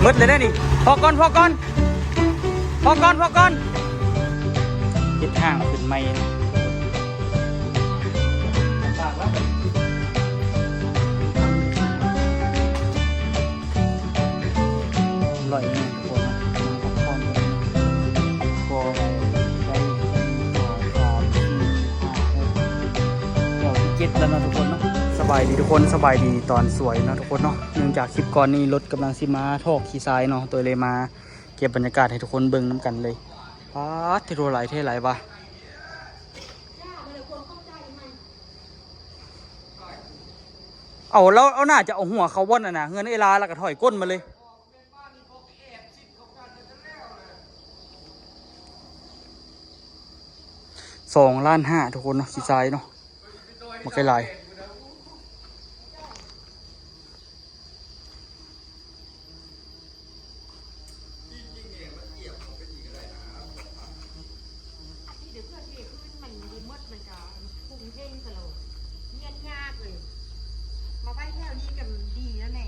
ໝົດເລີຍເດ້ນີ້. ພໍກ່ອນ ພໍກ່ອນ ພໍກ່ອນ ພໍກ່ອນ. ເຮັດທາງຂຶ້ນໃໝ່. ຮ້ອຍເອງ ທຸກຄົນເນາະ ນັ່ງພັກຜ່ອນກັນ ກໍໄດ້ ໄດ້ ໜຶ່ງ ສອງ ສາມ ສີ່ ຫ້າ ຫົກ ແຖວທີເຈັດແລ້ວເນາະ ທຸກຄົນເນາະ. ສະບາຍດີທຸກຄົນ ສະບາຍດີຕອນສວຍເນາະ ທຸກຄົນເນາະ. ເນື່ອງຈາກຄລິບກ່ອນນີ້ ລົດກຳລັງຊິມາຖອກຂີ້ຊາຍເນາະ ໂຕເລີຍມາເກັບບັນຍາກາດໃຫ້ທຸກຄົນເບິ່ງນຳກັນເລີຍ. ປາດ ເທໂລ ຫຼາຍແທ້ຫຼາຍວ່າ. ເອົາ ລາວ ລາວໜ້າຈະເອົາຫົວເຂົ້າບ່ອນນັ້ນນະ ເຮືອນເອື້ອຍລາ ແລ້ວກໍຖອຍກົ້ນມາເລີຍ. ສອງລ້ານຫ້າ ທຸກຄົນເນາະ ຂີ້ຊາຍເນາະ ບັກຫຼາຍ. ອັນນີ້ເດີ ເພື່ອເທພື້ນມັນບໍ່ໝົດ ມັນກະພຸ່ງເພງສະໂລ ງຽດຍາກເລີຍ. ມາໄວ້ແຖວນີ້ກະດີແລ້ວແຫຼະ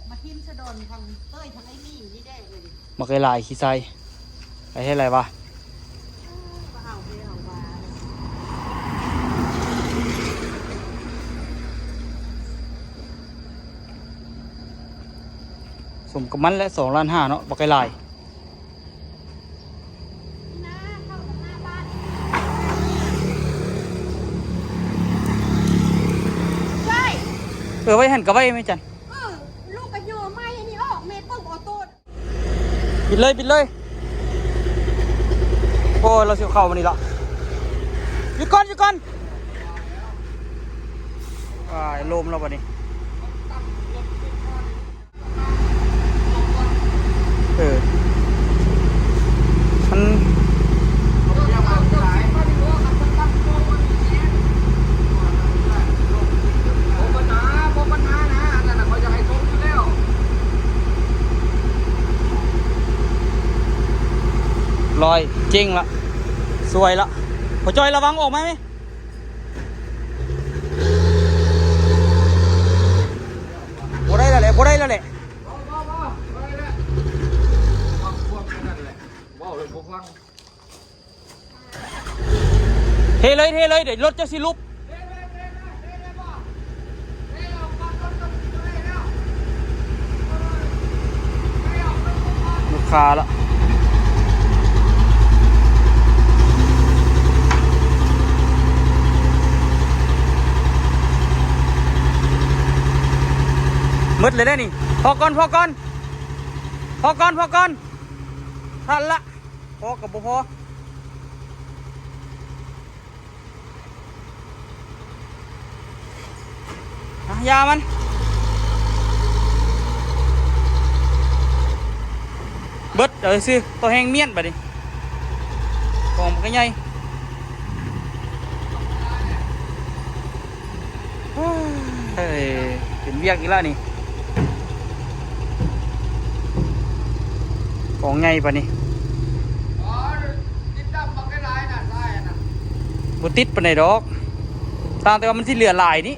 ມາຖິ້ມສະດອນທາງເອີຍທາງໄອ້ໝີ່ນີ້ແດ່ເລີຍ. ບັກຫຼາຍ ຂີ້ຊາຍ ໄປເຮັດໄລວະ? ສົມກັບມັນແຫຼະ ສອງລ້ານຫ້າເນາະ ບັກຫຼາຍ. ເອີ ໄວ້ຫັ້ນກະໄວ້ແມ່ຈັນ. ເອີ ລູກກະຍໍໄມ້ອັນນີ້ອອກ ແມ່ເບິ່ງອອໂຕ້. ບິດເລີຍ ບິດເລີຍ. ໂອ້ຍ ລາວຊິເຂົ້າມານີ້ລະ. ຢຸດກ່ອນ ຢຸດກ່ອນ. ອ້າຍ ລົມແລ້ວບັດນີ້. ເອີ ມັນ ບໍ່ບັນຫາ ບໍ່ບັນຫານະ ອັນນັ້ນນະ ຂ້ອຍຢາກໃຫ້ຊົມຢູ່ແລ້ວ. ລອຍ ເຈັງລະ ສວຍລະ. ພໍ່ຈ້ອຍ ລະວັງອອກມາແມ. ບໍ່ໄດ້ແລ້ວແຫຼະ ບໍ່ໄດ້ແລ້ວແຫຼະ. ເທເລີຍ ເທເລີຍ ດຽວລົດເຈົ້າຊິຫຼຸບ. ລູກຄ້າລະ ໝົດເລີຍເດ້ນີ້. ພໍກ່ອນ ພໍກ່ອນ ພໍກ່ອນ ພໍກ່ອນ. ທັນລະ ພໍກະບໍ່ພໍ. ອ່ະ ຢ່າມັນ ເບິດເອົາຊື່ ຕໍ່ແຮງມ້ຽນບາດນີ້ ຂອງມັນກະໃຫຍ່. ເອີຍ ເປັນວຽກອີກແລ້ວນີ້ ກອງໃຫຍ່ປານນີ້. ບໍ່ຕິດປານໃດດອກ ຕ່າງແຕ່ວ່າມັນຊິເຫຼືອຫຼາຍນີ້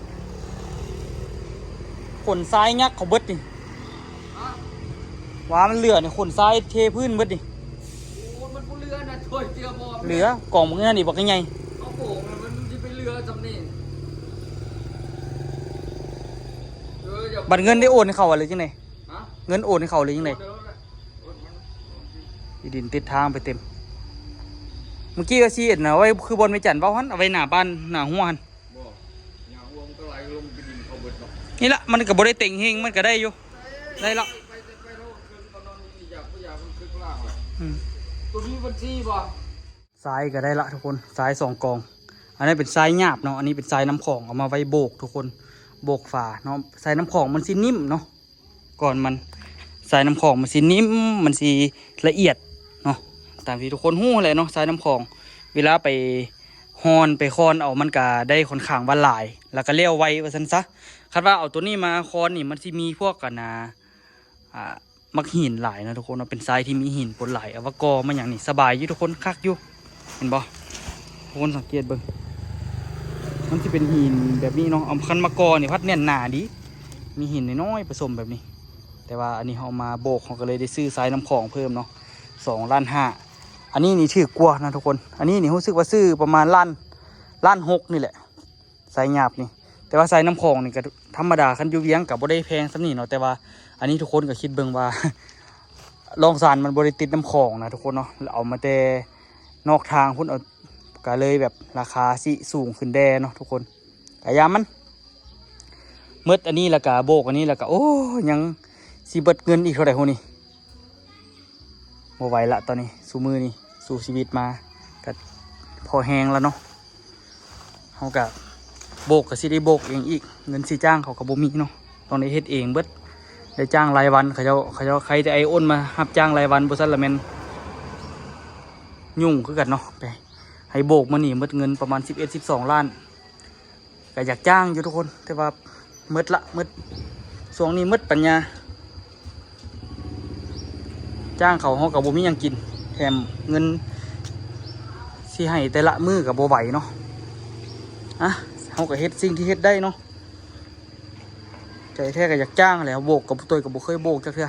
ຂົນຊາຍຍັກເຂົາເບິດນີ້. ວ່າມັນເຫຼືອນີ້ ຂົນຊາຍເທພື້ນເບິດນີ້. ໂອ້ ມັນບໍ່ເຫຼືອນະ ໂອ້ຍ ເຈື່ອບໍ່ ເຫຼືອ ກອງບັກເງິນນີ້ບັກໃຫຍ່. ເຂົາໂກງນະ ມັນຊິໄປເຫຼືອຊ່ຳນີ້. ເອີ ຢ່າ ບັດເງິນໄດ້ໂອນໃຫ້ເຂົາ ຫຼືຈັ່ງໃດ? ຮະ? ເງິນໂອນໃຫ້ເຂົາ ຫຼືຈັ່ງໃດ? ໂອນແລ້ວແຫຼະ ໂອນແລ້ວ. ທີ່ດິນຕິດທາງໄປເຕັມ. ເມື່ອກີ້ວ່າຊິເຮັດນະ ເອົາໄວ້ຄືບ່ອນແມ່ຈັນເວົ້າຫັ້ນ ເອົາໄວ້ໜ້າບ້ານ ໜ້າຮົ້ວຫັ້ນ. ບໍ່ ຫຍ້າຮ່ວງກະໄຫຼລົງທີ່ດິນເຂົາເບິດເນາະ. ນີ້ລະ ມັນກະບໍ່ໄດ້ເຕັງເຮງ ມັນກະໄດ້ຢູ່ ໄດ້ລະ. ອືມ ໂຕນີ້ບັນຊີບໍ່? ຊາຍກະໄດ້ລະທຸກຄົນ ຊາຍສອງກອງ. ອັນນັ້ນເປັນຊາຍຫຍາບເນາະ ອັນນີ້ເປັນຊາຍນ້ຳຂອງ ເອົາມາໄວ້ໂບກທຸກຄົນ ໂບກຝາເນາະ. ຊາຍນ້ຳຂອງມັນຊິນິ້ມເນາະ ກ່ອນມັນ ຊາຍນ້ຳຂອງມັນຊິນິ້ມ ມັນຊິລະອຽດເນາະ ຕາມທີ່ທຸກຄົນຮູ້ຫັ້ນແຫຼະເນາະ. ຊາຍນ້ຳຂອງເວລາໄປຮ່ອນໄປຄ້ອນເອົາ ມັນກະໄດ້ຂ້ອນຂ້າງວ່າຫຼາຍ ລະກະແລ້ວໄວວ່າຊັ້ນຊະ. ຄັນວ່າເອົາໂຕນີ້ມາຄ້ອນນີ້ ມັນຊິມີພວກ ອັນນ່າ ອ່າ ມັກຫີນຫຼາຍເນາະທຸກຄົນເນາະ ເປັນຊາຍທີ່ມີຫີນປົນຫຼາຍ. ເອົາວ່າກໍມາຫຍັງນີ້ສະບາຍຢູ່ທຸກຄົນ ຄັກຢູ່ ເຫັນບໍ່? ທຸກຄົນສັງເກດເບິ່ງ ມັນຊິເປັນຫີນແບບນີ້ເນາະ. ເອົາ ຄັນມາກໍນີ້ພັດແໜ້ນໜາດີ ມີຫີນນ້ອຍໆປະສົມແບບນີ້. ຕ່ວ່າອັນນີ້ເຮົາມາໂບກ ເຮົາກໍເລີຍໄດ້ຊື້ຊາຍນ້ຳຂອງເພີ່ມເນາະ ສອງລ້ານຫ້າ. ອັນນີ້ນີ້ຖືກກວ່ານະທຸກຄົນ ອັນນີ້ນີ້ຮູ້ສຶກວ່າຊື້ປະມານລ້ານ ລ້ານຫົກນີ້ແຫຼະ ຊາຍຫຍາບນີ້. ແຕ່ວ່າຊາຍນ້ຳຂອງນີ້ກໍທຳມະດາ ຄັນຢູ່ວຽງກໍບໍ່ໄດ້ແພງສ່ຳນີ້ເນາະ ແຕ່ວ່າອັນນີ້ທຸກຄົນກໍຄິດເບິ່ງວ່າ ລ່ອງຊານມັນບໍ່ໄດ້ຕິດນ້ຳຂອງນະທຸກຄົນເນາະ ເອົາມາແຕ່ນອກທາງພຸ້ນ ເອົາ ກໍເລີຍແບບລາຄາຊິສູງຂຶ້ນແດ່ເນາະທຸກຄົນ. ກະຢ່າມັນ ໝົດອັນນີ້ແລ້ວກະໂບກອັນນີ້ແລ້ວກະ ໂອ້ ຍັງຊິເບິດເງິນອີກເທົ່າໃດພຸ້ນນີ້. ບໍ່ໄຫວລະຕອນນີ້ ຊຸມື້ນີ້ສູ້ຊີວິດມາກະພໍແຮງລະເນາະ. ເຮົາກະໂບກກະຊິໄດ້ໂບກເອງອີກ ເງິນຊິຈ້າງເຂົາກະບໍ່ມີເນາະ ຕ້ອງໄດ້ເຮັດເອງເບິດ. ໄດ້ຈ້າງລາຍວັນ ເຂົາເຈົ້າ ເຂົາເຈົ້າໃຄ່ແຕ່ໄອ້ໂອນມາຮັບຈ້າງລາຍວັນ ບໍ່ຊັ້ນລະແມ່ນຫຍຸ້ງຄືກັນເນາະ. ໄປໃຫ້ໂບກມື້ນີ້ໝົດເງິນປະມານສິບເອັດ ສິບສອງລ້ານ. ກໍຢາກຈ້າງຢູ່ທຸກຄົນ ແຕ່ວ່າໝົດລະ ໝົດ ຊ່ວງນີ້ໝົດປັນຍາ ຈ້າງເຂົາ ເຮົາກໍບໍ່ມີຫຍັງກິນ ແຖມເງິນຊິໃຫ້ແຕ່ລະມື້ກໍບໍ່ໄຫວເນາະ. ອະ ເຮົາກໍເຮັດສິ່ງທີ່ເຮັດໄດ້ເນາະ ໃຈແທ້ກໍຢາກຈ້າງແຫຼະ. ໂບກກັບໂຕຍກໍບໍ່ເຄີຍໂບກຈັກເທື່ອ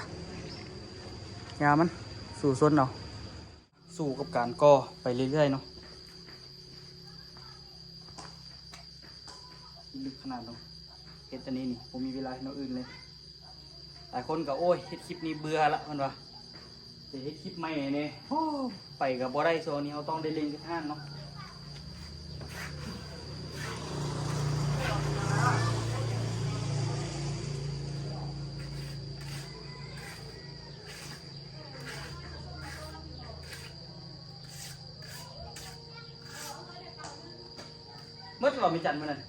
ຢ່າມັນ ສູ້ຊົນເອົາ. ສູ້ກັບການກໍ່ໄປເລື້ອຍໆເນາະ. ລຶກຂະໜາດເນາະ ເຮັດອັນນີ້ນີ້ບໍ່ມີເວລາເຮັດແນວອື່ນເລີຍ. ຫຼາຍຄົນກໍ ໂອ້ຍ ເຮັດຄລິບນີ້ເບື່ອລະ ເພິ່ນວ່າ ຊິເຮັດຄລິບໃໝ່ແດ່. ໂອ້ ໄປກໍບໍ່ໄດ້ ຊ່ວງນີ້ເຮົາຕ້ອງໄດ້ເລັ່ງເຮັດຮ້ານເນາະ. ໝົດແລ້ວແມ່ຈັນມື້ນັ້ນ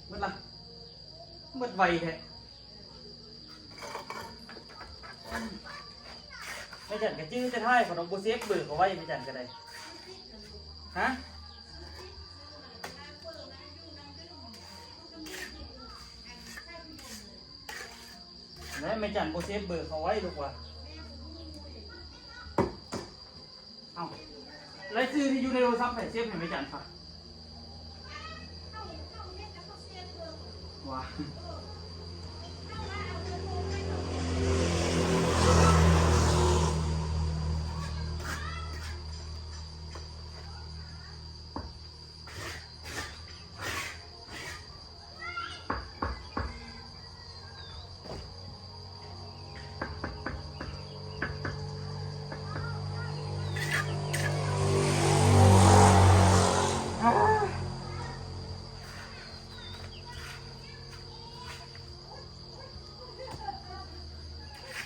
ໝົດລະ ໝົດໄວແທ້. ແມ່ຈັນກໍຈື່ແຕ່ທ້າຍ ເຂົາຕ້ອງບໍ່ເຊບເບີເຂົາໄວ້ ແມ່ຈັນກໍໄດ້. ຮະ? ແມ່ ແມ່ຈັນບໍ່ເຊບເບີເຂົາໄວ້ລູກວ່າ. ເອົ້າ ລາຍຊື່ທີ່ຢູ່ໃນໂທລະສັບໃຜເຊບໃຫ້ແມ່ຈັນຄະ? ວ່າ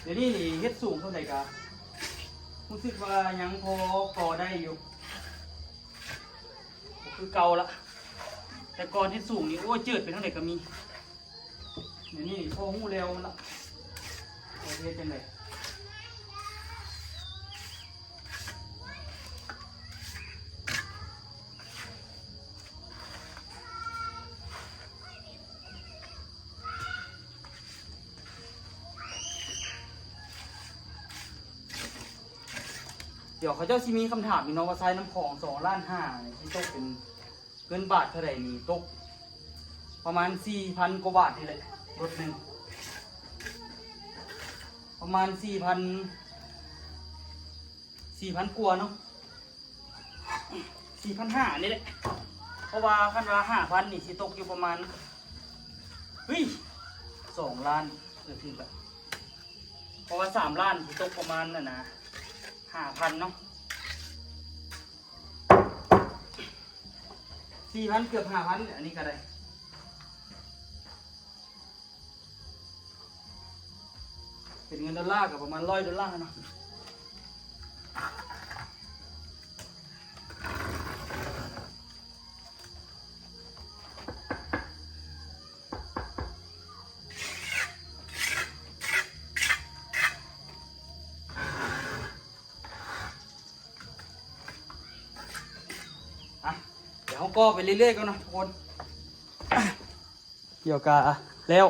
ດຽວນີ້ນີ້ເຮັດສູງເທົ່າໃດກະຮູ້ສຶກວ່າຍັງພໍ ພໍໄດ້ຢູ່ ບໍ່ຄືເກົ່າລະ. ແຕ່ກ່ອນເຮັດສູງນີ້ ໂອ້ຍ ເຈີດໄປທາງໃດກໍມີ. ດຽວນີ້ພໍຮູ້ແລ້ວມັນລະ ວ່າຊິເຮັດຈັ່ງໃດ. ດຽວເຂົາເຈົ້າຊິມີຄຳຖາມອີກເນາະ ວ່າຊາຍນ້ຳຂອງສອງລ້ານຫ້ານີ້ ຊິຕົກເປັນເງິນບາດເທົ່າໃດນີ້? ຕົກປະມານສີ່ພັນກວ່າບາດນີ້ແຫຼະ ລົດໜຶ່ງ ປະມານສີ່ພັນ ສີ່ພັນກວ່າເນາະ ສີ່ພັນຫ້ານີ້ແຫຼະ. ເພາະວ່າຄັນວ່າຫ້າພັນນີ້ຊິຕົກຢູ່ປະມານ ເຮີ້ຍ ສອງລ້ານ ເອີ ຖືກລະ ເພາະວ່າສາມລ້ານຊິຕົກປະມານນັ້ນນະ ຫ້າພັນເນາະ ສີ່ພັນ ເກືອບຫ້າພັນ ອັນນີ້ກໍໄດ້. ເປັນເງິນໂດລາກໍປະມານຮ້ອຍໂດລາເນາະ. ອ່ະ ດຽວເຮົາກໍ່ໄປເລື້ອຍໆກ່ອນເນາະທຸກຄົນ. ດຽວກະແລ້ວ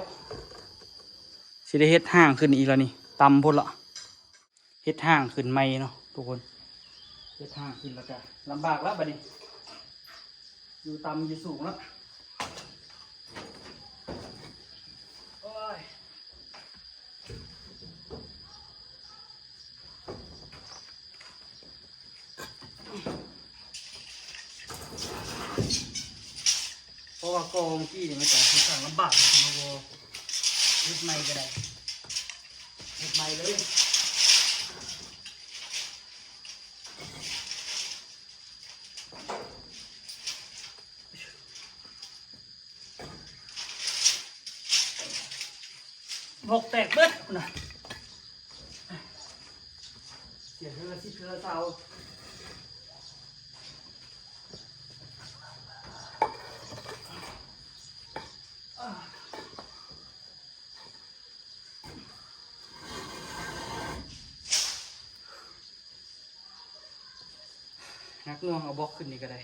ຊິໄດ້ເຮັດຮ່າງຂຶ້ນອີກແລ້ວນີ້ ຕ່ຳໂພດລະ ເຮັດຮ່າງຂຶ້ນໃໝ່ເນາະທຸກຄົນ. ເຮັດຮ່າງຂຶ້ນແລ້ວກະລຳບາກລະບາດນີ້ ຢູ່ຕ່ຳຢູ່ສູງລະ ໂອ້ຍ. ເພາະວ່າກໍເມື່ອກີ້ນີ້ມັນກໍຂ້ອນຂ້າງລຳບາກ ເຮົາບໍ່ເຮັດໃໝ່ກໍໄດ້ ເຮັດໃໝ່ເລີຍ. ບລັອກແຕກເບິດພຸ້ນນະ ເສຍເທື່ອລະສິບເທື່ອລະຊາວ. ໜັກໜ່ວງ ເອົາບລັອກຂຶ້ນນີ້ກໍໄດ້.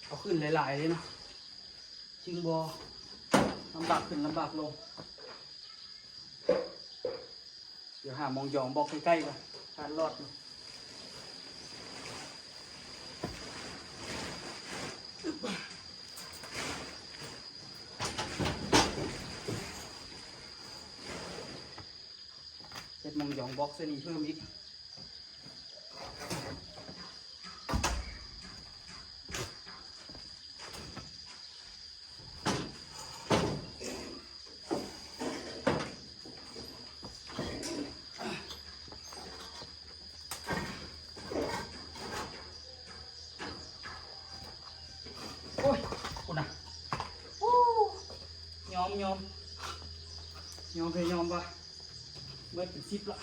ເອົາຂຶ້ນຫຼາຍໆເລີຍເນາະ ຈຶ່ງບໍ່ລຳບາກຂຶ້ນລຳບາກລົງ. ດຽວຫາໝ່ອງຢອງບລັອກໃກ້ໆກ່ອນ ທານລອດຢູ່. ເຮັດໝ່ອງຢອງບລັອກໃສ່ນີ້ເພີ່ມອີກ. ໂອ້ຍ ພຸ້ນນະ ໂອ້ ຍອມ ຍອມ ຍອມເລີຍ ຍອມວ່າ ເບິດເປັນສິບລະ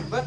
ເບິດ.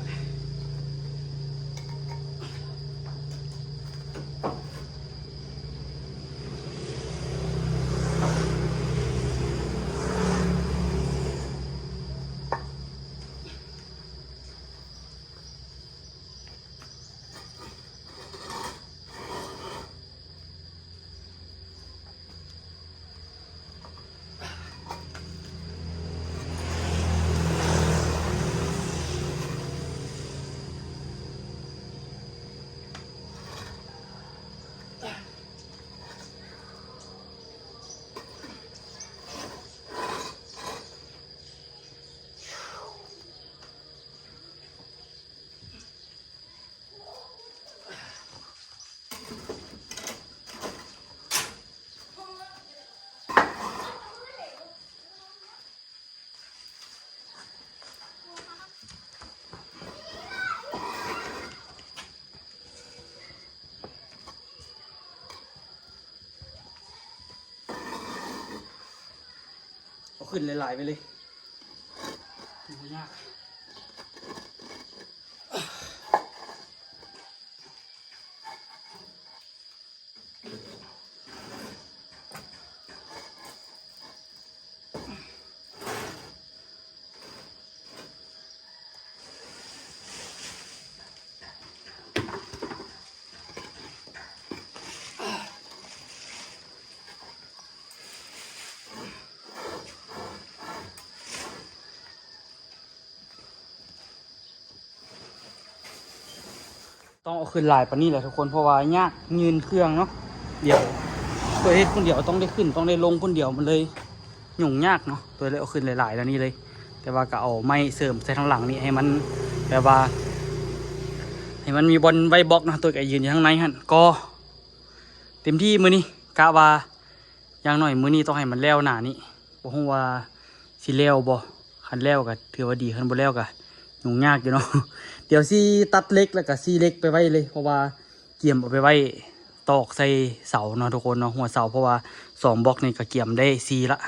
ເອົາຂຶ້ນຫຼາຍໆໄປເລີຍ ບໍ່ຍາກ. ຕ້ອງເອົາຂຶ້ນຫຼາຍປານນີ້ແຫຼະທຸກຄົນ ເພາະວ່າຍາກຍື່ນເຄື່ອງເນາະ. ດຽວຕົວເຮັດຄົນດຽວຕ້ອງໄດ້ຂຶ້ນ ຕ້ອງໄດ້ລົງຄົນດຽວ ມັນເລີຍຫຍຸ້ງຍາກເນາະ. ຕົວເລີຍເອົາຂຶ້ນຫຼາຍໆແນວນີ້ເລີຍ ແຕ່ວ່າກໍເອົາໄມ້ເສີມໃສ່ທາງຫຼັງນີ້ ໃຫ້ມັນແບບວ່າ ໃຫ້ມັນມີບ່ອນໄວ້ບລັອກເນາະ. ຕົວກໍຢືນຢູ່ທາງໃນຫັ້ນ ກໍເຕັມທີ່ມື້ນີ້ ກະວ່າ ຢ່າງໜ້ອຍມື້ນີ້ຕ້ອງໃຫ້ມັນແລ້ວໜ້ານີ້ ບໍ່ຮູ້ວ່າຊິແລ້ວບໍ່. ຄັນແລ້ວກໍຖືວ່າດີ ຄັນບໍ່ແລ້ວກໍຫຍຸ້ງຍາກຢູ່ເນາະ. ດຽວຊິຕັດເຫຼັກ ແລ້ວກໍຊີ້ເຫຼັກໄປໄວ້ເລີຍ ເພາະວ່າກຽມເອົາໄປໄວ້ຕອກໃສ່ເສົາເນາະທຸກຄົນເນາະ ຫົວເສົາ ເພາະວ່າສອງບລັອກນີ້ກໍກຽມໄດ້ສີ່ລະ.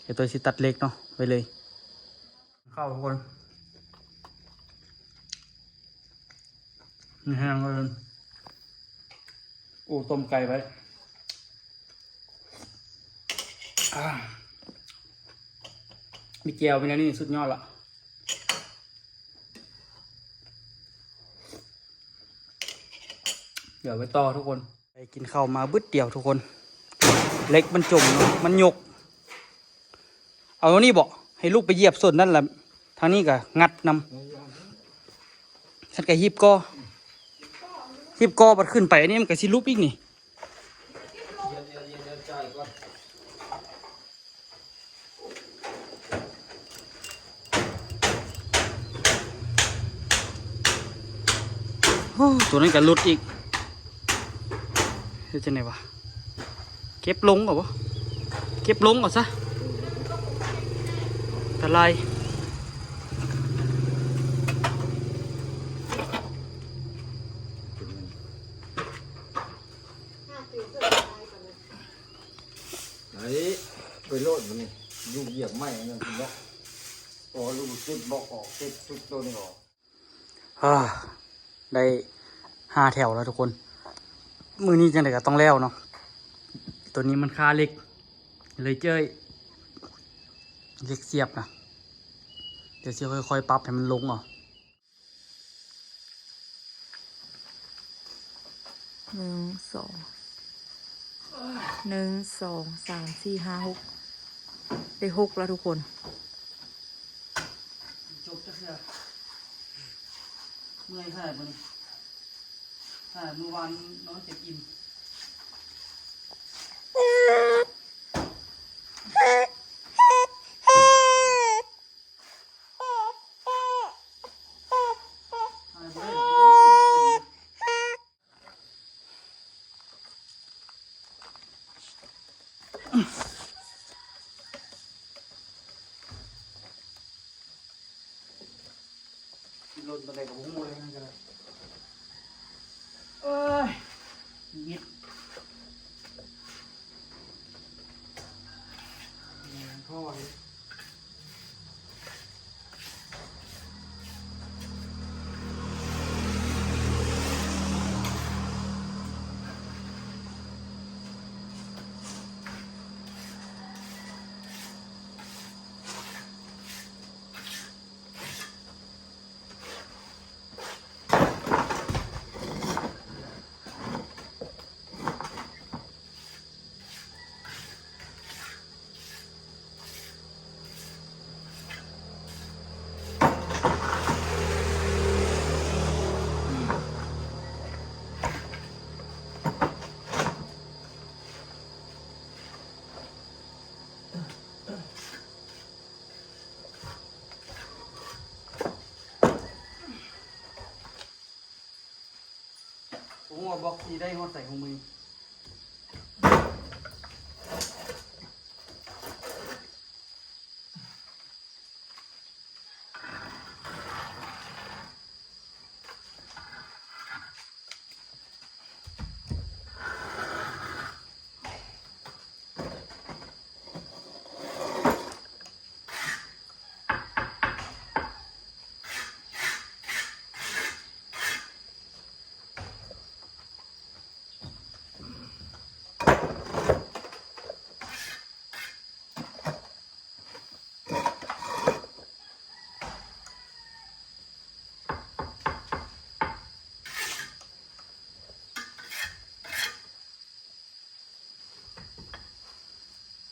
ດຽວໂຕຊິຕັດເຫຼັກເນາະ ໄວ້ເລີຍ. ເຂົ້າທຸກຄົນ ມີແຮງເລີຍ. ໂອ້ ຕົ້ມໄກ່ໄວ້ ອ່າ ມີແຈ່ວ ມີແນວນີ້ສຸດຍອດລະ. ດຽວໄປຕໍ່ທຸກຄົນ. ໄປກິນເຂົ້າມາບຶດດຽວທຸກຄົນ ເຫຼັກມັນຈົມເນາະ ມັນຍົກ. ເອົາໂຕນີ້ເບາະ ໃຫ້ລູກໄປຢຽບສົ້ນນັ້ນລະ ທາງນີ້ກະງັດນຳ. ສັດກະຮີບກໍ ຮີບກໍບັດຂຶ້ນໄປ ອັນນີ້ມັນກະຊິຫຼຸບອີກນີ້. ໂອ້ ໂຕນັ້ນກະຫຼຸດອີກ. ເຮັດຈັ່ງໃດວະ? ເກັບລົງເອົາບໍ່? ເກັບລົງເອົາຊະ ອັນຕະລາຍ. ໄດ້ ໄປໂລດບາດນີ້ ລູກຢຽບໄມ້ອັນນັ້ນເນາະ. ອໍ ລູກຈຸດບອກອອກ ເກັບຈຸດໂຕນີ້ອອກ. ອ່າ ໄດ້ຫ້າແຖວແລ້ວທຸກຄົນ. ມື້ນີ້ຈັ່ງໃດກໍຕ້ອງແລ້ວເນາະ. ໂຕນີ້ມັນຄາເຫຼັກ ເລີຍເຈີ້ຍເຫຼັກສຽບນະ. ດຽວຊິຄ່ອຍໆປັບໃຫ້ມັນລົງເອົາ. ໜຶ່ງ ສອງ ໜຶ່ງ ສອງ ສາມ ສີ່ ຫ້າ ຫົກ ໄດ້ຫົກແລ້ວທຸກຄົນ. ຈົບຈັກເທື່ອ ເມື່ອຍຂະໜາດບໍ່ນີ້. ຂະໜາດມື້ວານນອນເຕັມອີ່ມ. ລົນປານໃດກໍບໍ່ຮູ້ເລີຍ ນັ້ນກໍໄດ້. ເອີຍ ຫງຸດຫງິດ ແມ່ນພໍເດ້. ບໍ່ຮູ້ວ່າບລັອກຊີໄດ້ຮອດໃສຂອງມື້.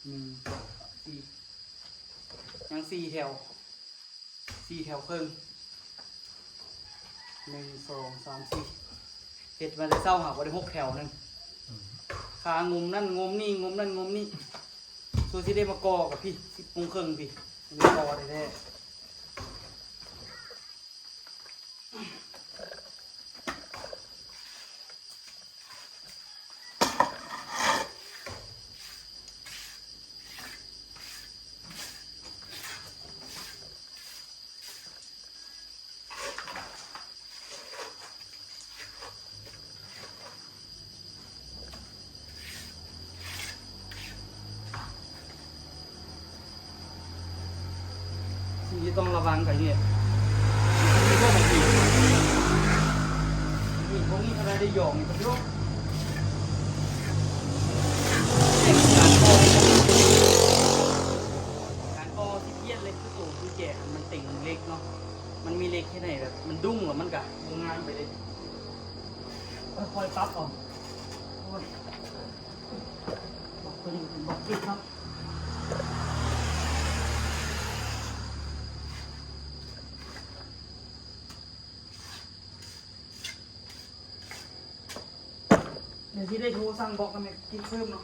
ໜຶ່ງ ສອງ ສາມ ສີ່ ຍັງສີ່ແຖວ ສີ່ແຖວເຄິ່ງ. ໜຶ່ງ ສອງ ສາມ ສີ່ ເຮັດມາແຕ່ເຊົ້າຫາກວ່າໄດ້ຫົກແຖວໜຶ່ງ. ອືມ ຄາງົມນັ້ນງົມນີ້ ງົມນັ້ນງົມນີ້ ສ່ວນຊິໄດ້ມາກໍ່ກັບພີ້ ສິບໂມງເຄິ່ງພີ້ ມີກໍ່ແທ້ໆ. ສິ່ງທີ່ຕ້ອງລະວັງກໍເຮັດ ພວກນີ້ ພວກນີ້ ພວກນີ້ ຂະໜາດໄດ້ຢອງນີ້ກໍເນາະ. ແຈມັນເຕັງເຫຼັກເນາະ ມັນມີເຫຼັກເຮັດໃຫ້ແບບມັນດຸ້ງ ແລ້ວມັນກະບໍ່ງາມໄປເລີຍ. ຄ່ອຍໆປັບເອົາ. ໂອ້ຍ ບລັອກໂຕນີ້ເປັນບລັອກຕິດເນາະ. ດຽວຊິໄດ້ໂທສັ່ງບລັອກກັບແມັກກິກເພີ່ມເນາະ.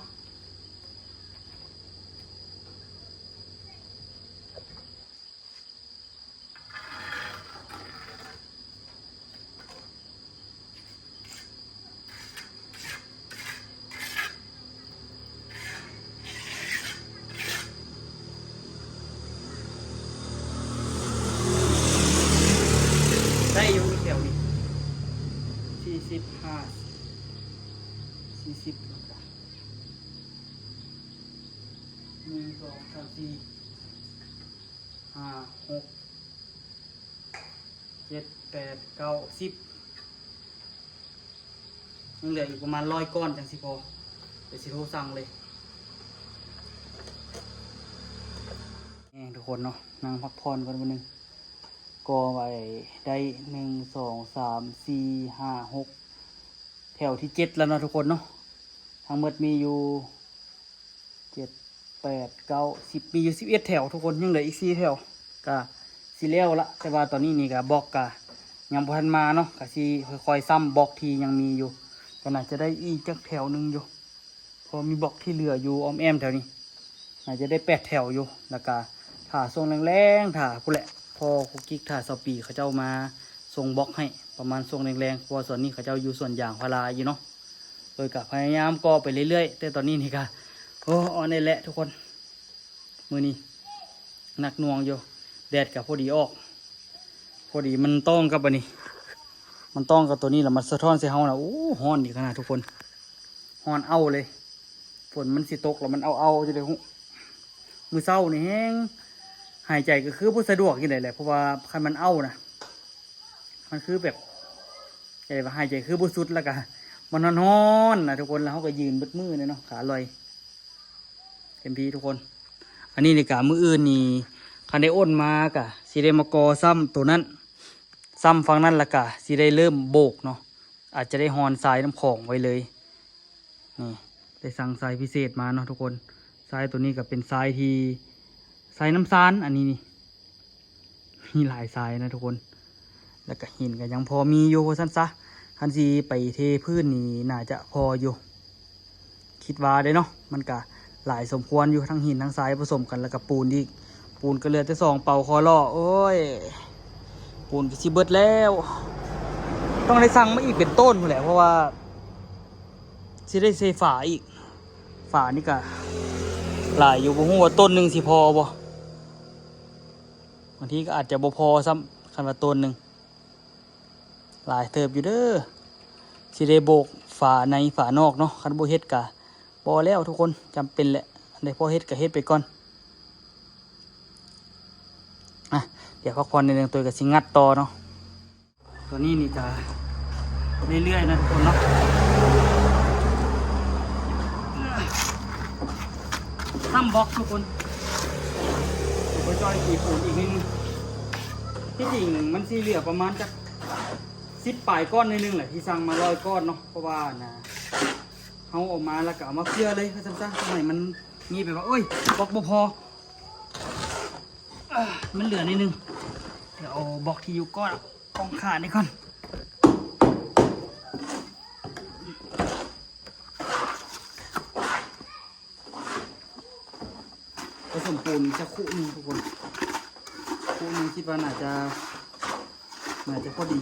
ໄດ້ຢູ່ແຖວນີ້ ສີ່ສິບຫ້າ ສີ່ສິບ ແລ້ວກະ ໜຶ່ງ ສອງ ສາມ ສີ່ ຫ້າ ຫົກ ເຈັດ ແປດ ເກົ້າ ສິບ ຍັງເຫຼືອອີກປະມານຮ້ອຍກ້ອນຈັ່ງຊິພໍ. ດຽວຊິໂທສັ່ງເລີຍ. ແຮງທຸກຄົນເນາະ ນັ່ງພັກຜ່ອນກ່ອນມື້ໜຶ່ງ. ກໍໄວ້ໄດ້ ໜຶ່ງ ສອງ ສາມ ສີ່ ຫ້າ ຫົກ ແຖວທີເຈັດແລ້ວເນາະທຸກຄົນເນາະ. ທັງໝົດມີຢູ່ ເຈັດ ແປດ ເກົ້າ ສິບ ມີຢູ່ສິບເອັດແຖວທຸກຄົນ ຍັງເຫຼືອອີກສີ່ແຖວ ກະຊິແລ້ວລະ. ແຕ່ວ່າຕອນນີ້ນີ້ກະບລັອກກະຍັງບໍ່ທັນມາເນາະ ກະຊິຄ່ອຍໆຊ້ຳບລັອກທີ່ຍັງມີຢູ່ ກະໜ້າຈະໄດ້ອີກຈັກແຖວໜຶ່ງຢູ່ ເພາະມີບລັອກທີ່ເຫຼືອຢູ່ອ້ອມແອ້ມແຖວນີ້ ໜ້າຈະໄດ້ແປດແຖວຢູ່. ແລ້ວກະຖ້າຊ່ວງແລງໆ ຖ້າພຸ້ນແຫຼະ ພໍ່ຄຸກກິກ ຖ້າຊາວປີເຂົາເຈົ້າມາສົ່ງບລັອກໃຫ້ ປະມານຊ່ວງແລງໆ ເພາະວ່າຊ່ວງນີ້ເຂົາເຈົ້າຢູ່ສວນຢາງພາລາຢູ່ເນາະ. ໂດຍກະພະຍາຍາມກໍ່ໄປເລື້ອຍໆ ແຕ່ຕອນນີ້ນີ້ກະ ໂອ້ ອ່ອນແອແຫຼະທຸກຄົນ. ມື້ນີ້ໜັກໜ່ວງຢູ່ ແດດກະພໍດີອອກ ພໍດີມັນຕ້ອງກັບອັນນີ້ ມັນຕ້ອງກັບໂຕນີ້ ແລ້ວມັນສະທ້ອນໃສ່ເຮົານະ. ໂອ້ ຮ້ອນດີຂະໜາດທຸກຄົນ ຮ້ອນເອົ້າເລີຍ. ຝົນມັນຊິຕົກແລ້ວມັນເອົ້າໆ ຈັ່ງໃດຮູ້. ມື້ເຊົ້ານີ້ແຮງຫາຍໃຈກະຄືບໍ່ສະດວກຈັ່ງໃດແຫຼະ ເພາະວ່າຄັນມັນເອົ້ານະ ມັນຄືແບບ ໃຈວ່າຫາຍໃຈຄືບໍ່ສຸດ ແລ້ວກະມັນຮ້ອນໆນະທຸກຄົນ. ແລ້ວເຮົາກະຢືນເບິດມື້ເລີຍເນາະ ຂາລອຍເຕັມທີ່ທຸກຄົນ. ອັນນີ້ນີ້ກະມື້ອື່ນນີ້ ຄັນໄດ້ອົນມາກະຊິໄດ້ມາກໍ່ຊ້ຳໂຕນັ້ນ ຊ້ຳຝັ່ງນັ້ນ ແລ້ວກະຊິໄດ້ເລີ່ມໂບກເນາະ. ອາດຈະໄດ້ຮອນຊາຍນ້ຳຂອງໄວ້ເລີຍ. ນີ້ ໄດ້ສັ່ງຊາຍພິເສດມາເນາະທຸກຄົນ. ຊາຍໂຕນີ້ກະເປັນຊາຍທີ່ ຊາຍນ້ຳຊານ ອັນນີ້ນີ້ ມີຫຼາຍຊາຍນະທຸກຄົນ. ແລ້ວກະຫີນກະຍັງພໍມີຢູ່ວ່າຊັ້ນຊະ ຄັນຊິໄປເທພື້ນນີ້ໜ້າຈະພໍຢູ່ ຄິດວ່າເດ້ເນາະ. ມັນກະຫຼາຍສົມຄວນຢູ່ ທັງຫີນທັງຊາຍປະສົມກັນ ແລ້ວກະປູນອີກ ປູນກະເຫຼືອແຕ່ສອງເປົາຄໍຫຼໍ້. ໂອ້ຍ ປູນກະຊິເບິດແລ້ວ ຕ້ອງໄດ້ສັ່ງມາອີກເປັນໂຕນພຸ້ນແຫຼະ ເພາະວ່າຊິໄດ້ໃສ່ຝາອີກ. ຝານີ້ກະຫຼາຍຢູ່ ບໍ່ຮູ້ວ່າໂຕນໜຶ່ງຊິພໍບໍ່ ບາງທີກະອາດຈະບໍ່ພໍຊ້ຳ ຄັນວ່າໂຕນໜຶ່ງ. ຫຼາຍເຕີບຢູ່ເດີ ຊິໄດ້ໂບກຝາໃນຝານອກເນາະ. ຄັນບໍ່ເຮັດກະບໍ່ແລ້ວທຸກຄົນ ຈຳເປັນແຫຼະ ອັນໃດພໍເຮັດກະເຮັດໄປກ່ອນ. ອ່ະ ດຽວພັກຜ່ອນໜ້ອຍໜຶ່ງ ໂຕຍກະຊິງັດຕໍ່ເນາະ. ຕອນນີ້ນີ້ກະເລື້ອຍໆນະທຸກຄົນເນາະ ຊ້ຳບລັອກທຸກຄົນ. ໂຕຍຈ່ອຍຕີປູນອີກໜຶ່ງ ທີ່ຈິງມັນຊິເຫຼືອປະມານຈັກ ສິບປາຍກ້ອນໜ້ອຍໜຶ່ງແຫຼະ ທີ່ສັ່ງມາຮ້ອຍກ້ອນເນາະ. ເພາະວ່ານະ ເຮົາເອົາມາແລ້ວກະເອົາມາເຜື່ອເລີຍວ່າຊັ້ນຊະ ໃຫ້ມັນມີແບບວ່າ ໂອ້ຍ ບລັອກບໍ່ພໍ. ມັນເຫຼືອໜ້ອຍໜຶ່ງ ດຽວເອົາບລັອກທີ່ຢູ່ກ້ອນ ກ້ອງຂານີ້ກ່ອນ. ປະສົມປູນອີກຈັກຄຸໜຶ່ງທຸກຄົນ ຄຸໜຶ່ງ ຄິດວ່າໜ້າຈະ ໜ້າຈະພໍດີ.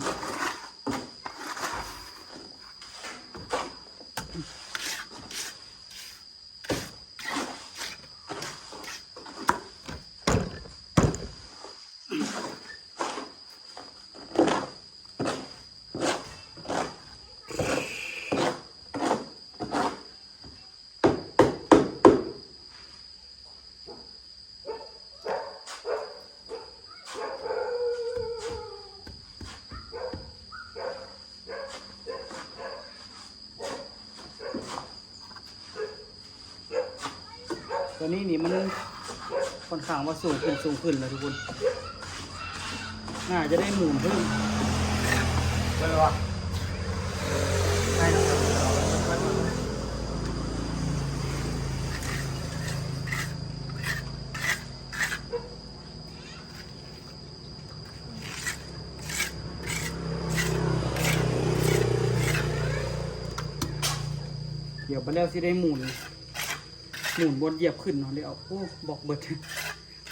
ໂຕນີ້ນີ້ມັນ ຂ້ອນຂ້າງວ່າສູງຂຶ້ນ ສູງຂຶ້ນແລ້ວທຸກຄົນ ໜ້າຈະໄດ້ໝູນເພີ່ມ ໄດ້ແລ້ວວະ ດຽວບັດແລ້ວຊິໄດ້ໝູນ ໝູນບ່ອນຢຽບຂຶ້ນເນາະ ແລ້ວ ໂອ້ ບລັອກເບິດ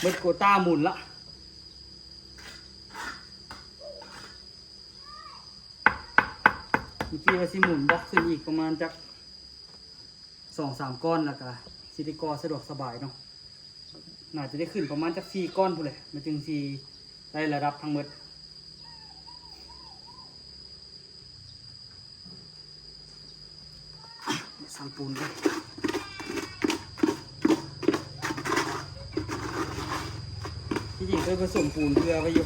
ເບິດໂກຕ້າໝູນລະ ເມື່ອກີ້ວ່າຊິໝູນບລັອກຂຶ້ນອີກປະມານຈັກສອງສາມກ້ອນ ແລ້ວກະຊິໄດ້ກໍ່ສະດວກສະບາຍເນາະ ໜ້າຈະໄດ້ຂຶ້ນປະມານຈັກສີ່ກ້ອນພຸ້ນແຫຼະ ມັນຈຶ່ງຊິໄດ້ລະດັບທັງໝົດ ສັ່ງປູນກ່ອນ ທີ່ຈິງເຄີຍປະສົມປູນເພື່ອໄວ້ຢູ່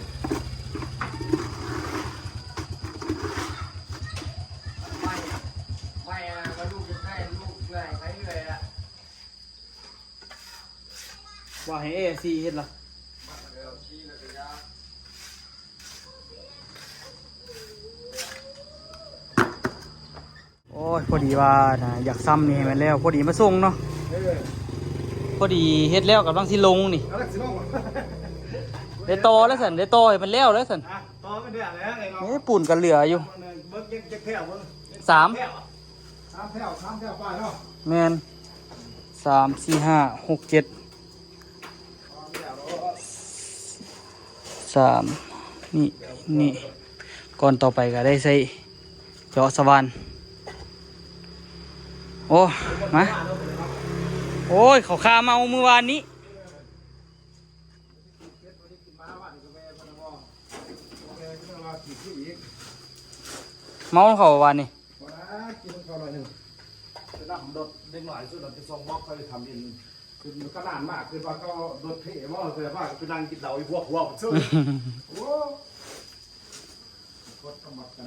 ໄວ້ ໄວ້ ວ່າລູກຈະໄດ້ ລູກເມື່ອຍໄປເລື້ອຍລະ ວ່າໃຫ້ເອຊີເຮັດລະ ໂອ້ຍ ພໍດີວ່ານະ ຢາກຊ້ຳນີ້ໃຫ້ມັນແລ້ວ ພໍດີມາສົ່ງເນາະ ເອີ ພໍດີເຮັດແລ້ວກຳລັງຊິລົງນີ້ ກຳລັງຊິລົງ ໄດ້ຕໍ່ແລ້ວຊັ້ນ ໄດ້ຕໍ່ໃຫ້ມັນແລ້ວແລ້ວຊັ້ນ ອ່ະ ຕໍ່ມັນເດືອດແລ້ວເນາະ ເອີ ປູນກໍເຫຼືອຢູ່ ເບິ່ງຈັກແຖວເບິ່ງ ສາມ ສາມແຖວ ສາມແຖວປາຍເນາະ ແມ່ນ ສາມ ສີ່ ຫ້າ ຫົກ ເຈັດ ສາມ ນີ້ ນີ້ ກ່ອນຕໍ່ໄປກໍໄດ້ໃຊ້ເຈາະສະຫວ່ານ ໂອ້ ມາ ໂອ້ຍ ເຂົາຂ້າມາເອົາມື້ວານນີ້ ເມົາເຂົ້າວານນີ້ ບໍ່ນະ ກິນເຂົ້າໜ້ອຍໜຶ່ງ ໄປນຳລົດເດັກນ້ອຍສຸດ ໄປສົ່ງບລັອກ ໄປທຳອິນ ຄືຂະໜາດມາ ຄືວ່າເຂົາລົດເພບໍ່ ແຕ່ວ່າໄປນັ່ງກິນເຫຼົ້າຢູ່ພວກ ພວກ ໂອ້ ລົດກຳບັດກັນ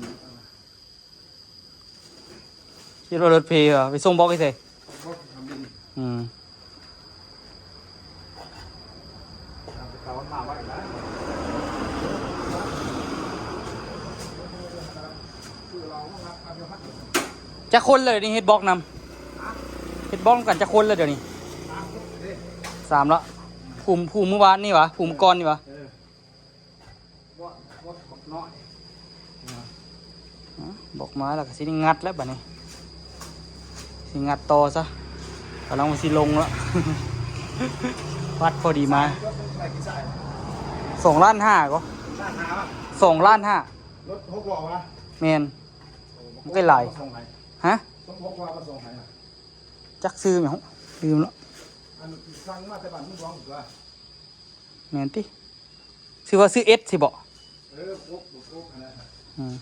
ຄິດວ່າລົດເພຫວາ ໄປສົ່ງບລັອກຢູ່ໃສ? ບລັອກທຳອິນ ອືມ ຈັກຄົນແລ້ວນີ້ເຮັດບລັອກນຳ? ເຮັດບລັອກນຳກັນຈັກຄົນແລ້ວດຽວນີ້? ສາມລະ ພູມ ພູມມື້ວານນີ້ຫວາ? ພູມກ່ອນນີ້ຫວາ? ເອີ ບລັອກ ບລັອກບັກນ້ອຍ ອາ ບລັອກມາແລ້ວກໍຊິໄດ້ງັດແລ້ວບັດນີ້ ຊິງັດຕໍ່ຊະ ກຳລັງວ່າຊິລົງລະ ວັດພໍດີມາ ສອງລ້ານຫ້າກໍ ສອງລ້ານຫ້າ ລົດຫົກລໍ້ຫວາ? ແມ່ນ ໂອ້ ມັນກໍຫຼາຍ ສົ່ງໃຜ? ຮະ? ສົ່ງຫົກລໍ້ມາສົ່ງໃຜ? ຈັກຊື່ແມ່ນ ລືມລະ ອັນສັ່ງມາແຕ່ບ້ານເມືອງຫຼວງ ແມ່ນຕິ? ຊື່ວ່າຊື່ເອັດຊິບໍ? ເອີ ຄົບ ຄົບຫັ້ນນະ ອືມ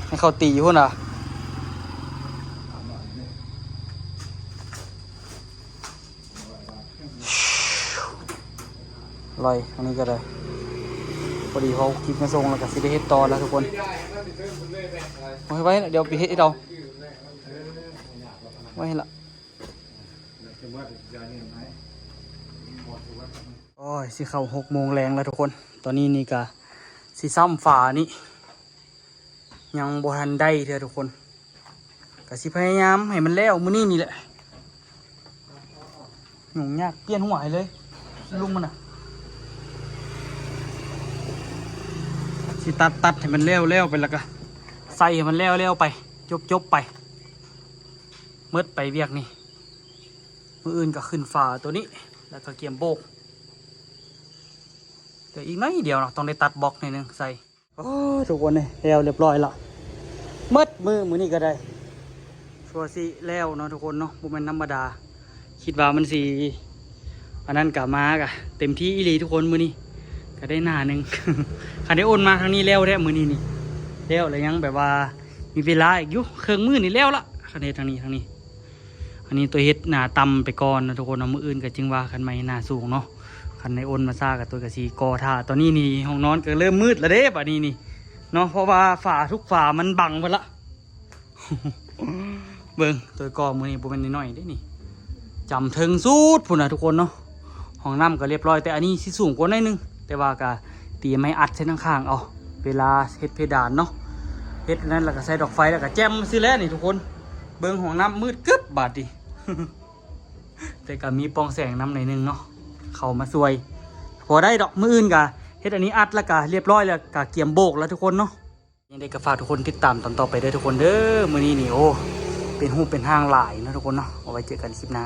ໃຫ້ເຂົາຕີຢູ່ພຸ້ນນະ. ລອຍ ອັນນີ້ກໍໄດ້ ພໍດີເຮົາກິບມາສົ່ງແລ້ວກໍຊິໄດ້ເຮັດຕໍ່ແລ້ວທຸກຄົນ. ໂອ້ຍ ໄວ້ ດຽວໄປເຮັດເອົາ ໄວ້ລະ. ໂອ້ຍ ຊິເຂົ້າຫົກໂມງແລງແລ້ວທຸກຄົນ. ຕອນນີ້ນີ້ກະຊິຊ້ຳຝານີ້ ຍັງບໍ່ທັນໄດ້ເທື່ອທຸກຄົນ. ກະຊິພະຍາຍາມໃຫ້ມັນແລ້ວມື້ນີ້ນີ້ແຫຼະ. ຫຍຸ້ງຍາກ ປ່ຽນຫົວໃຫ້ເລີຍ ລຸງມັນນະ. ຊິຕັດ ຕັດໃຫ້ມັນແລ້ວໆໄປ ແລ້ວກະໃສ່ໃຫ້ມັນແລ້ວໆໄປ ຈົບໆໄປ ໝົດໄປວຽກນີ້. ມື້ອື່ນກະຂຶ້ນຝາໂຕນີ້ ແລ້ວກະກຽມໂບກ. ເຫຼືອອີກໜ້ອຍດຽວເນາະ ຕ້ອງໄດ້ຕັດບລັອກໜ້ອຍໜຶ່ງໃສ່. ໂອ້ ທຸກຄົນເອີຍ ແລ້ວຮຽບຮ້ອຍລະ ໝົດມື້ ມື້ນີ້ກໍໄດ້ ຊົ່ວຊິແລ້ວເນາະທຸກຄົນເນາະ. ບໍ່ແມ່ນທຳມະດາ ຄິດວ່າມັນຊິ ອັນນັ້ນກະມາກະເຕັມທີ່ອີ່ຫຼີທຸກຄົນ. ມື້ນີ້ກະໄດ້ໜ້າໜຶ່ງ ຄັນໄດ້ໂອນມາທາງນີ້ແລ້ວແທ້ ມື້ນີ້ນີ້ ແລ້ວ ແລ້ວຍັງແບບວ່າມີເວລາອີກຢູ່ ເຄິ່ງມື້ນີ້ແລ້ວລະ ຄັນເຮັດທາງນີ້ ທາງນີ້. ອັນນີ້ຕົວເຮັດໜ້າຕ່ຳໄປກ່ອນເນາະທຸກຄົນເນາະ ມື້ອື່ນກໍຈຶ່ງວ່າກັນໃໝ່ໜ້າສູງເນາະ. ຄັນໄດ້ໂອນມາຊ້າກໍຕົວກໍຊິກໍ່ຖ້າ. ຕອນນີ້ນີ້ຫ້ອງນອນກໍເລີ່ມມືດແລ້ວເດ້ ບາດນີ້ນີ້ ເນາະ ເພາະວ່າຝາທຸກຝາມັນບັງເບິດລະ. ເບິ່ງໂຕຍກໍມື້ນີ້ບໍ່ແມ່ນນ້ອຍໆເດ້ນີ້ ຈຳເທິງສຸດພຸ້ນນະທຸກຄົນເນາະ. ຫ້ອງນ້ຳກໍລຽບຮ້ອຍ ແຕ່ອັນນີ້ຊິສູງກວ່າໜ້ອຍໜຶ່ງ ແຕ່ວ່າກໍຕຽມໃຫ້ອັດໃສ່ທາງຂ້າງເອົາ ເວລາເຮັດເພດານເນາະ. ເຮັດນັ້ນແລ້ວກໍໃສ່ດອກໄຟ ແລ້ວກໍແຈ່ມຊື່ແຫຼະນີ້ທຸກຄົນ. ເບິ່ງຫ້ອງນ້ຳມືດກຶບບາດນີ້ ແຕ່ກໍມີປ່ອງແສງນຳໜ້ອຍໜຶ່ງເນາະ ເຂົ້າມາຊ່ວຍ. ພໍໄດ້ດອກ ມື້ອື່ນກະເຮັດອັນນີ້ອັດ ແລ້ວກະລຽບຮ້ອຍ ແລ້ວກະກຽມໂບກແລ້ວທຸກຄົນເນາະ. ຍັງໄດ້ກໍຝາກທຸກຄົນຕິດຕາມຕອນຕໍ່ໄປເດີທຸກຄົນເດີ. ມື້ນີ້ນີ້ ໂອ້ ເປັນຮູບເປັນຮ່າງຫຼາຍເນາະທຸກຄົນເນາະ. ເອົາໄວ້ເຈີກັນຄລິບໜ້າ.